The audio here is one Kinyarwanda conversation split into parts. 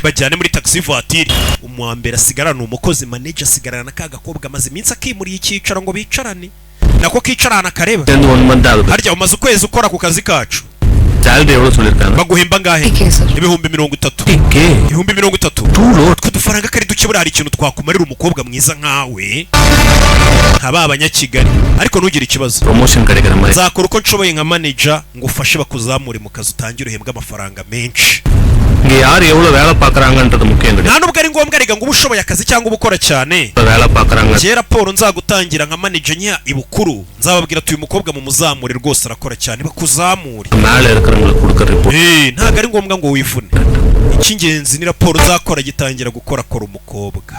Bajyane muri taxi voiture. Umwa mbere asigarana umukozi, manager asigarana na ka gakobwa. Amaze iminsi akimuriye icyicaro ngo bicarane, nako kicarana akareba. சேர்ந்து one month ஆகுது. Harya umaze ukwezi ukora ku kazi kacu? Salary எவ்வளவு சொல்லிருக்காங்க? Baguhemba angahe? Okay sir. 30,000. K. 30,000. Too low. Utwo dufaranga kari duke, buriya hari ikintu twakumarira umukobwa mwiza nkawe, nka ba Banyakigali, ariko ntugire ikibazo. Promotion கிடைக்கிற மாதிரி. Nzakora uko nshoboye nka manager ngo ufashe bakuzamure mu kazi, utangire uhembwe amafaranga menshi. இங்க யார் எவ்வளவு வேலை பாக்குறாங்கன்றது முக்கியம் கிடையாது. Nta nubwo ari ngombwa rega ngo ube ushoboye akazi cyangwa uba ukora cyane. வேலை பாக்குறாங்க. Njye raporo nzagutangira nka manager nyiha ibukuru, nzababwira ati: "Uyu mukobwa mumuzamure rwose, arakora cyane." Bakuzamure. மேல இருக்கிறவங்களுக்கு கொடுக்குற report. Eh, ntabwo ari ngombwa ngo wivune, icy'ingenzi ni raporo nzakora. Gitangira gukora, akora umukobwa.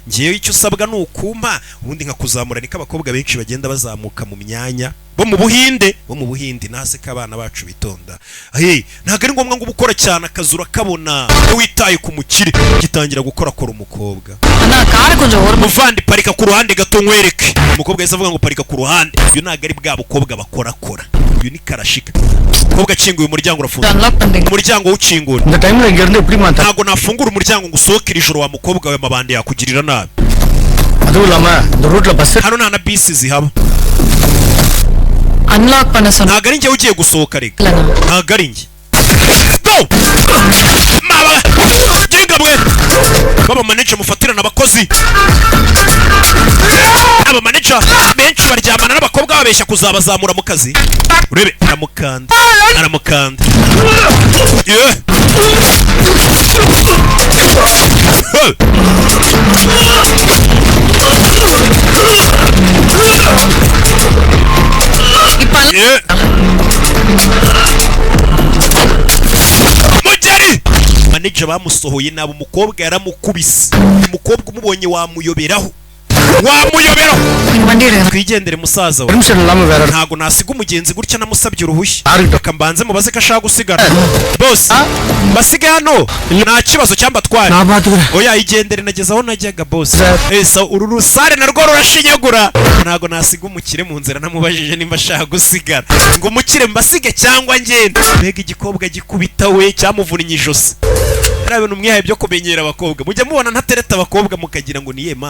Ngewe icyo usabwa ni ukumpa ubundi nkakuzamura. Niko abakobwa benshi bagenda bazamuka mu myanya bo mu Buhinde, bo mu Buhinde nase ko abana bacu bitonda. Hey, ntabwo ari ngombwa ngo ube ukora cyane, akazi urakabona iyo witaye ku mukire. Gitangira gukora, akora umukobwa. அண்ணா, காரை கொஞ்சம் ஓரமா Muvandi, parika ku ruhande gato nkwereke. Umukobwa yahise avuga ngo parika ku ruhande. Uyu ntabwo ari bwa bukobwa bakorakora, uyu ni karashika. Umukobwa akinguye umuryango, urafunze. Unlock பண்றீங்க. Umuryango uwukingura. இந்த டைம்ல இங்க இருந்து எப்படிமா Ntabwo nafungura umuryango ngo usohoke iri joro wa mukobwa we, amabandi yakugirira nabi. அதுவும் இல்லாம இந்த ரூட்ல bus. Hano nta na bisi zihaba. Unlock பண்ண சொன்ன. Ntabwo ari njye ugiye gusohoka rega. இல்லண்ணா. Ntabwo ari njye. Go maba genga mwe baba manager mufatirana abakozi. Aba manager benshi baryamana n'abakobwa babeshya kuzabazamura mu kazi. Urebe, aramukanda, aramukanda. Yeah. Hey. இப்ப Yeah. Mugeri manager bamusohoye nabi, umukobwa yaramukubise. Umukobwa umubonye wamuyoberaho, wamuyoberaho. நீங்க வண்டி எடுங்க. Twigendere musaza we. Permission இல்லாம வேற Ntago nasiga umugenzi gutya namusabye uruhushya. யாருக்கிட்ட? Reka mbanze mubaze ko ashaka gusigara. Bose basige hano, nta kibazo cyambatware. நான் பாத்துக்கிறேன். Oya, igendere, nageze aho najyaga bose. Sir. Esa uru rusare narwo rurashinyagura. Ntago nasiga umukire mu nzira namubajije nimba ashaka gusigara, ngo umukire mbasige cyangwa ngende. Mbega igikobwa gikubita we, cyamuvunnye ijosi. Hari ibintu mwihaye byo kumenyera abakobwa, mujya mubona ntatereta abakobwa mukagira ngo niye mpamvu.